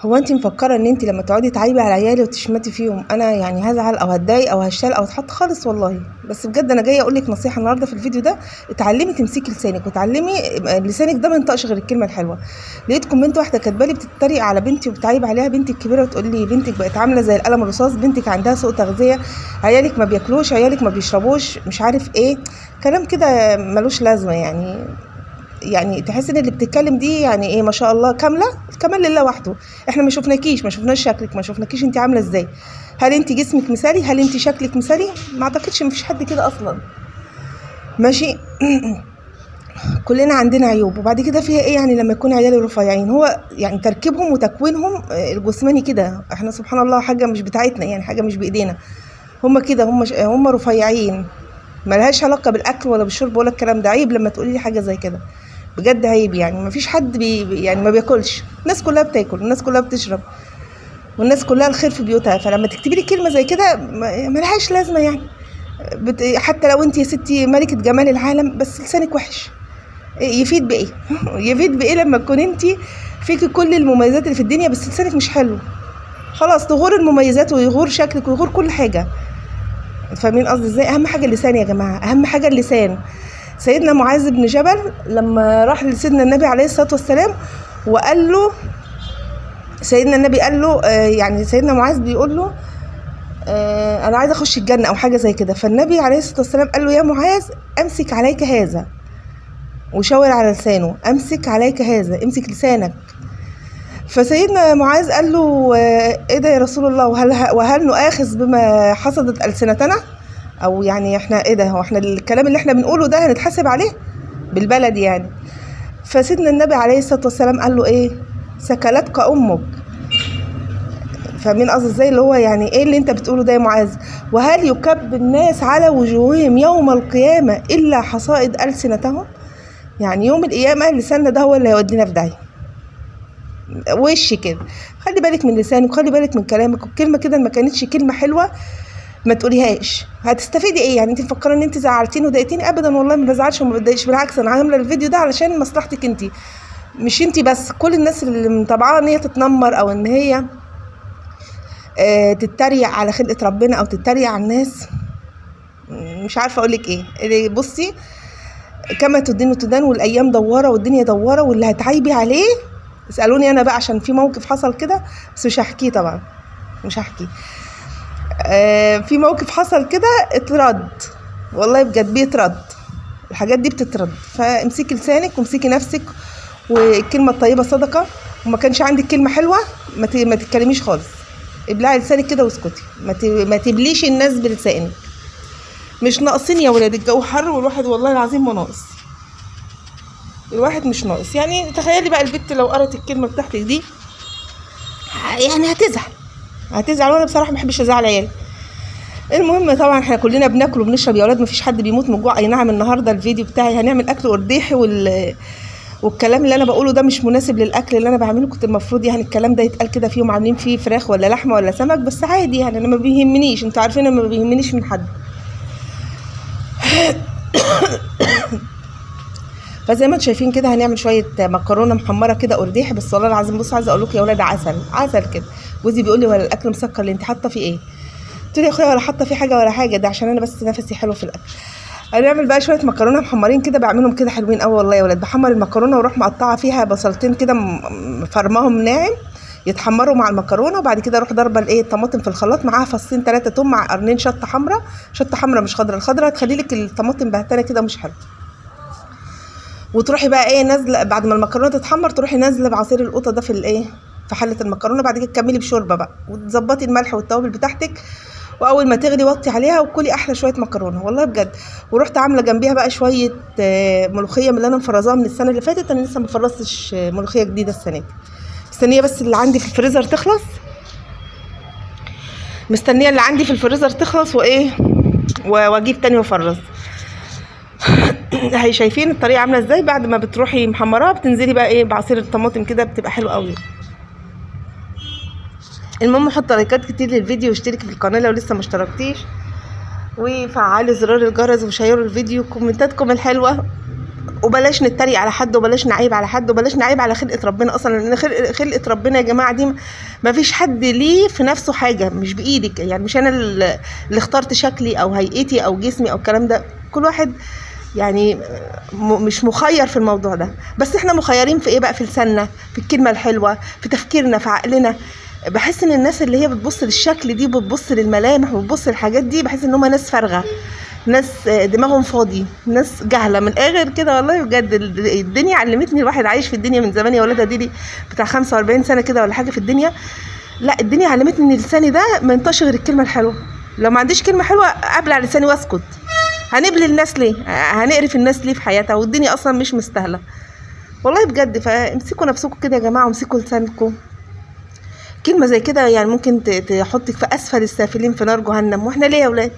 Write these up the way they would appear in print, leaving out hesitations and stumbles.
هو انت مفكرة ان انت لما تقعدي تعايبي على عيالي وتشمتي فيهم انا يعني هزعل او هتضايق او هشتغل او اتحط؟ خالص والله. بس بجد انا جاية اقول لك نصيحة النهارده في الفيديو ده، اتعلمي تمسكي لسانك، وتعلمي لسانك ده ما ينطقش غير الكلمة الحلوة. لقيت comment واحدة كاتبالي بتتريق على بنتي وبتعيب عليها، بنتي الكبيرة، وتقول لي بنتك بقت عامله زي القلم الرصاص، بنتك عندها سوء تغذية، عيالك ما بياكلوش، عيالك ما بيشربوش، مش عارف ايه، كلام كده ملوش لازمه. يعني تحس ان اللي بتتكلم دي يعني ايه، ما شاء الله كاملة، الكمال لله وحده. احنا ما شفناكيش، ما شفناش شكلك، ما شفناكيش انت عامله ازاي، هل انت جسمك مثالي، هل انت شكلك مثالي؟ ما اعتقدش، ما فيش حد كده اصلا. ماشي كلنا عندنا عيوب. وبعد كده فيها ايه يعني لما يكون عيالي رفيعين؟ هو يعني تركيبهم وتكوينهم الجسماني كده، احنا سبحان الله حاجة مش بتاعتنا، يعني حاجة مش بايدينا، هم كده، هم رفيعين، ملهاش علاقة بالاكل ولا بالشرب ولا الكلام ده. عيب لما تقولي لي حاجة زي كده، بجد عيب. يعني ما فيش حد يعني ما بياكلش، الناس كلها بتاكل، الناس كلها بتشرب، والناس كلها الخير في بيوتها. فلما تكتبي لي كلمة زي كده ملهاش لازمه يعني. حتى لو انت يا ستي ملكه جمال العالم، بس لسانك وحش، يفيد بايه؟ يفيد بايه لما تكون انت فيكي كل المميزات اللي في الدنيا بس لسانك مش حلو؟ خلاص تغور المميزات ويغور شكلك ويغور كل حاجة. فاهمين قصدي ازاي؟ اهم حاجة اللسان يا جماعة، اهم حاجة اللسان. سيدنا معاذ بن جبل لما راح لسيدنا النبي عليه الصلاة والسلام وقال له، سيدنا النبي قال له، يعني سيدنا معاذ بيقول له، انا عايز اخش الجنة او حاجة زي كده. فالنبي عليه الصلاة والسلام قال له يا معاذ امسك عليك هذا، وشاور على لسانه، امسك عليك هذا، امسك لسانك. فسيدنا معاذ قال له، ايه ده يا رسول الله، وهل نؤاخذ بما حصدت ألسنتنا؟ او يعني احنا ايه ده، هو احنا الكلام اللي احنا بنقوله ده هنتحاسب عليه بالبلد يعني؟ فسيدنا النبي عليه الصلاة والسلام قال له ايه، سكلتك امك. فاهمين قصدي ازاي؟ اللي هو يعني ايه اللي انت بتقوله ده يا معاذ؟ وهل يكب الناس على وجوههم يوم القيامة الا حصائد ألسنتهم؟ يعني يوم القيامة لساننا ده هو اللي هيودينا في داهية وش كده. خلي بالك من لسانك، وخلي بالك من كلامك، والكلمة كده ما كانتش كلمة حلوة ما تقوليهاش. هتستفيدي ايه يعني؟ انت مفكرة ان انت زعلتيني وضايقتيني؟ ابدا والله ما بزعلش وما بتضايقش، بالعكس انا عامله الفيديو ده علشان مصلحتك انت، مش انت بس، كل الناس اللي مطبعاها ان هي تتنمر او ان هي تتريق على خلقه ربنا او تتريق على الناس. مش عارفه اقول لك ايه. بصي، كما تدين تدان، والايام دواره والدنيا دواره، واللي هتعيبي عليه اسالوني انا بقى، عشان في موقف حصل كده بس مش هحكيه طبعا، مش هحكيه. في موقف حصل كده اترد، والله بجد بيترد، الحاجات دي بتترد. فامسكي لسانك وامسكي نفسك، والكلمة الطيبة صدقه. وما كانش عندك كلمة حلوة ما تتكلميش خالص، ابلعي لسانك كده واسكتي، ما تبليش الناس بلسانك. مش ناقصين يا ولاد، الجو حر والواحد والله العظيم ما ناقص، الواحد مش ناقص. يعني تخيلي بقى البت لو قرت الكلمة بتاعتك دي يعني هتزعل، هتزعل. وانا بصراحة ما بحبش ازعل عيالي. المهم طبعا احنا كلنا بناكل وبنشرب يا ولاد، مفيش حد بيموت من الجوع. اي نعم النهارده الفيديو بتاعي هنعمل اكل قرديحي، والكلام اللي انا بقوله ده مش مناسب للاكل اللي انا بعمله. كنت المفروض يعني الكلام ده يتقال كده فيهم عاملين فيه فراخ ولا لحمه ولا سمك، بس عادي يعني انا ما بيهمنيش، انتوا عارفين انا ما بيهمنيش من حد. فزي ما انتم شايفين كده هنعمل شوية مكرونه محمرة كده قرديحي، بس والله العظيم بصوا عايزه اقول لكم يا ولاد عسل عسل كده. جوزي بيقول لي ولا الاكل مسكر اللي انت حاطه فيه ايه؟ قلت له يا اخويا ولا حاطه فيه حاجة ولا حاجة، ده عشان انا بس نفسي حلو في الاكل. هنعمل بقى شوية مكرونه محمرين كده، بعملهم كده حلوين قوي والله يا ولاد. بحمر المكرونه واروح مقطعه فيها بصلتين كده مفرماهم ناعم يتحمروا مع المكرونه، وبعد كده اروح ضاربه الايه الطماطم في الخلاط معاها فصين 3 توم مع قرنين شطه حمراء، شطه حمراء مش خضراء، الخضراء هتخلي لك الطماطم بهتانه كده مش حلو. وتروحي بقى ايه نازله بعد ما المكرونه تتحمر، تروحي نازله بعصير القوطه ده في الايه في حله المكرونه. بعد كده تكملي بشوربه بقى، وتظبطي الملح والتوابل بتاعتك، واول ما تغلي وطي عليها وكلي احلى شوية مكرونه والله بجد. ورحت عامله جنبيها بقى شوية ملوخية من اللي انا مفرزاها من السنة اللي فاتت. انا لسه ما فرزتش ملوخية جديدة السنة دي، مستنيه بس اللي عندي في الفريزر تخلص، مستنيه اللي عندي في الفريزر تخلص وايه واجيب تاني وافرز. هي شايفين الطريقة عامله ازاي؟ بعد ما بتروحي محمراها بتنزلي بقى ايه بعصير الطماطم كده، بتبقى حلوة قوي. المهم حط لايكات كتير للفيديو، واشتركي في القناة لو لسه ما اشتركتيش، وفعلي زرار الجرس، وشيروا الفيديو، كومنتاتكم الحلوة، وبلاش نتريق على حد، وبلاش نعيب على حد، وبلاش نعيب على خلقه ربنا اصلا، لان خلقه ربنا يا جماعة دي ما فيش حد ليه في نفسه حاجة، مش بايدك يعني، مش انا اللي اخترت شكلي او هيئتي او جسمي او الكلام ده. كل واحد يعني مش مخير في الموضوع ده، بس احنا مخيرين في ايه بقى؟ في لساننا، في الكلمة الحلوة، في تفكيرنا، في عقلنا. بحس ان الناس اللي هي بتبص للشكل دي، بتبص للملامح، وبتبص للحاجات دي، بحس ان هم ناس فارغة، ناس دماغهم فاضي، ناس جهله من الاخر كده. والله بجد الدنيا علمتني، الواحد عايش في الدنيا من زمان يا ولاد، دي لي بتاع 45 سنة كده ولا حاجة في الدنيا. لا الدنيا علمتني ان لساني ده ما ينطقش غير الكلمة الحلوة، لو ما عنديش كلمة حلوة ابلع لساني واسكت. هنبلي الناس ليه؟ هنقرف الناس ليه في حياتها؟ والدنيا اصلا مش مستاهلة والله بجد. فامسكوا نفسكم كده يا جماعة، وامسكوا لسانكم. كلمة زي كده يعني ممكن تحطك في اسفل السافلين في نار جهنم. واحنا ليه يا ولاد؟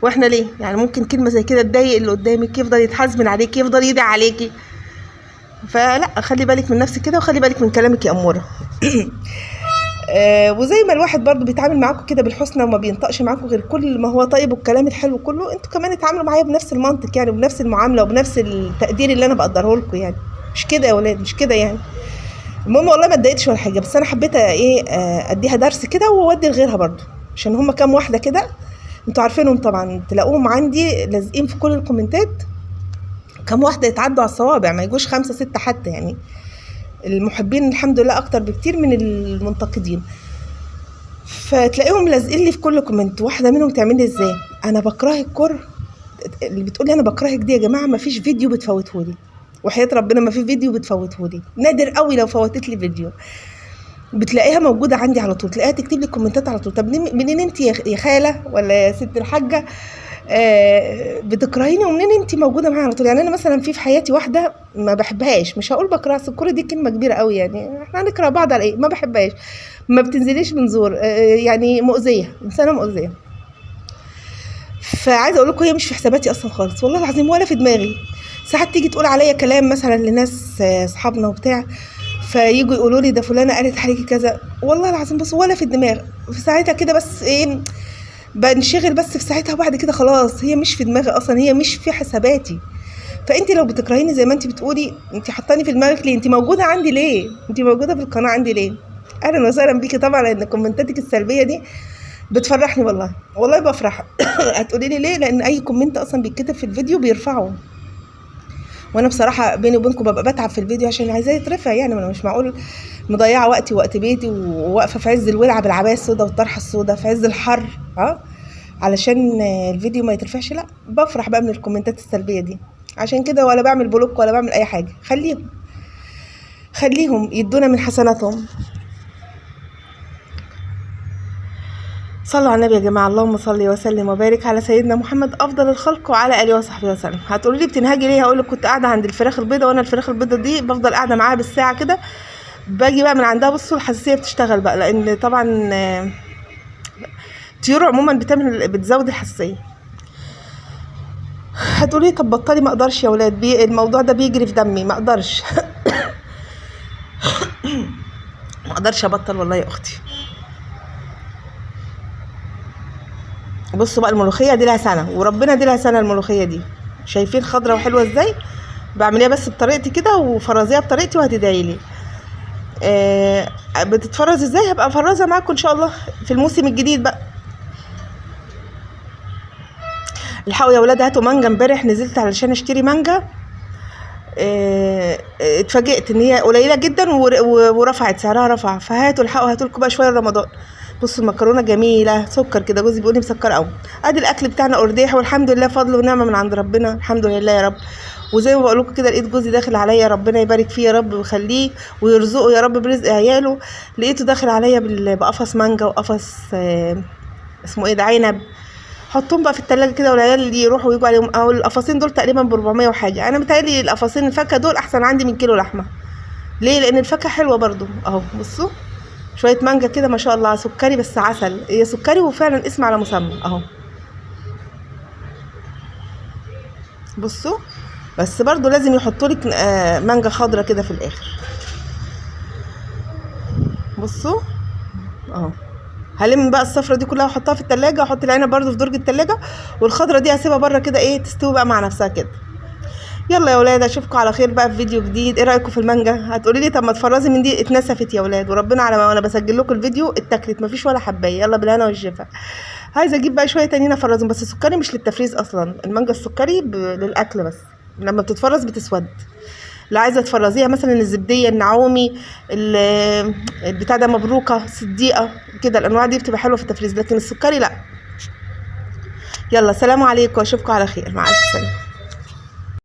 واحنا ليه؟ يعني ممكن كلمة زي كده تضايق اللي قدامك، يفضل يتحزن عليك، يفضل يدعي عليكي. فلا، خلي بالك من نفسك كده، وخلي بالك من كلامك يا اموره. وزي ما الواحد برضو بيتعامل معاكم كده بالحسنى وما بينطقش معاكم غير كل ما هو طيب والكلام الحلو كله، انتوا كمان اتعاملوا معايا بنفس المنطق يعني، وبنفس المعاملة، وبنفس التقدير اللي انا بقدره لكم يعني. مش كده يا ولاد؟ مش كده يعني. المهم والله ما اتضايقتش ولا حاجة، بس انا حبيت ايه اديها درس كده واودي لغيرها برضو، عشان هما كام واحدة كده انتوا عارفينهم طبعا، تلاقوهم عندي لازقين في كل الكومنتات، كام واحدة يتعدوا على الصوابع، ما يجوش 5 6 حتى يعني. المحبين الحمد لله اكتر بكتير من المنتقدين، فتلاقيهم لازقين لي في كل comment. واحدة منهم تعمل لي ازاي انا بكرهك كره، اللي بتقولي انا بكرهك دي يا جماعة ما فيش فيديو بتفوتهولي، وحياه ربنا ما في فيديو بتفوتهولي، نادر قوي لو فوتت لي فيديو. بتلاقيها موجودة عندي على طول، تلاقيها تكتب لي كومنتات على طول. طب منين انت يا خاله ولا يا ست الحاجة بتكرهيني، ومنين انت موجودة معايا على طول؟ يعني انا مثلا في حياتي واحدة ما بحبهاش، مش هقول بكرهها، اصل الكره دي كلمة كبيرة قوي يعني، احنا هنكره بعض على ايه؟ ما بحبهاش، ما بتنزليش من زور، يعني مؤذية، انسانه مؤذية. فعايزه اقول لكم هي مش في حساباتي اصلا خالص والله العظيم، ولا في دماغي. ساعات تيجي تقول عليا كلام مثلا لناس اصحابنا وبتاع، فييجوا يقولوا لي ده فلانه قالت عليكي كذا، والله العظيم بص ولا في الدماغ في ساعتها كده، بس ايه بنشغل بس في ساعتها، وبعد كده خلاص هي مش في دماغي اصلا، هي مش في حساباتي. فانت لو بتكرهيني زي ما انت بتقولي، انت حطاني في دماغك ليه؟ انت موجودة عندي ليه؟ انت موجودة في القناة عندي ليه؟ اهلا وسهلا بيكي طبعا، لان كومنتاتك السلبية دي بتفرحني والله، والله بفرح. هتقولي لي ليه؟ لان اي comment اصلا بيتكتب في الفيديو بيرفعه، وانا بصراحة بيني وبينكم ببقى بتعب في الفيديو عشان عايزاه يترفع يعني، ما انا مش معقول مضيعة وقتي ووقت بيتي وواقفه في عز الولعه بالعبايه السوداء والطرحه السوداء في عز الحر علشان الفيديو ما يترفعش. لا بفرح بقى من الكومنتات السلبية دي، عشان كده ولا بعمل block ولا بعمل اي حاجة، خليهم يدونا من حسناتهم. صلوا على النبي يا جماعة، اللهم صل وسلم وبارك على سيدنا محمد افضل الخلق وعلى اله وصحبه وسلم. هتقولوا لي بتنهجي ليه؟ هقول لك كنت قاعدة عند الفراخ البيضاء، وانا الفراخ البيضاء دي بفضل قاعدة معاها بالساعة كده، باجي بقى من عندها بصوا الحساسية بتشتغل بقى، لان طبعا الطيور عموما بتزود الحساسية. هتقولي طب بطلي، ما اقدرش يا ولاد، الموضوع ده بيجري في دمي، ما اقدرش. ما اقدرش ابطل والله يا اختي. بصوا بقى الملوخية دي لها سنة، وربنا دي لها سنة الملوخية دي، شايفين خضرة وحلوه ازاي؟ بعمليها بس بطريقتي كده وفرزيها بطريقتي وهتدعي لي. بتتفرز ازاي؟ هبقى افرزها معاكم ان شاء الله في الموسم الجديد بقى. الحقوا يا ولاد هاتوا مانجا، امبارح نزلت علشان اشتري مانجا، اتفاجئت ان هي قليله جدا ورفعت سعرها رفع، فهاتوا الحقوا هاتوا لكم بقى شوية رمضان. بصوا المكرونه جميلة سكر كده، جوزي بيقول لي مسكره قوي. ادي الاكل بتاعنا قرديح، والحمد لله فضل ونعمه من عند ربنا، الحمد لله يا رب. وزي ما بقول لكم كده لقيت جوزي داخل عليا، ربنا يبارك فيه يا رب ويخليه ويرزقه يا رب برزق عياله. لقيته داخل عليا بقفص مانجا وقفص اسمه ايه ده، عنب. حطهم بقى في التلاجة كده والعيال يروحوا ويجوا عليهم. او القفصين دول تقريبا ب 400 وحاجه، انا متهيألي القفصين الفاكهة دول احسن عندي من كيلو لحمه. ليه؟ لان الفاكهة حلوة برضو. اهو بصوا شوية مانجا كده ما شاء الله، سكري بس عسل، هي سكري وفعلا اسم على مسمى اهو. بصوا بس برضو لازم يحطوا لك مانجا خضرا كده في الاخر. بصوا اهو هلم بقى الصفرة دي كلها واحطها في التلاجة، واحط العنب برضو في درج التلاجة، والخضرة دي هسيبها بره كده ايه تستوي بقى مع نفسها كده. يلا يا ولاد اشوفكم على خير بقى في فيديو جديد. ايه رايكم في المانجا؟ هتقولي لي طب ما تفرزي من دي، اتنسفت يا ولاد وربنا على ما انا بسجل لكم الفيديو اتاكلت، مفيش ولا حبايه. يلا بالهنا والشفا. عايزه اجيب بقى شوية تانيين افرزهم، بس السكري مش للتفريز اصلا، المانجا السكري للاكل بس، لما بتتفرز بتسود. لا عايزه تفرزيها مثلا الزبديه، النعومي، البتاع ده، مبروكه، صديقه كده، الانواع دي بتبقى حلوة في التفريز، لكن السكري لا. يلا سلام عليكم واشوفكم على خير، مع الف سلامه.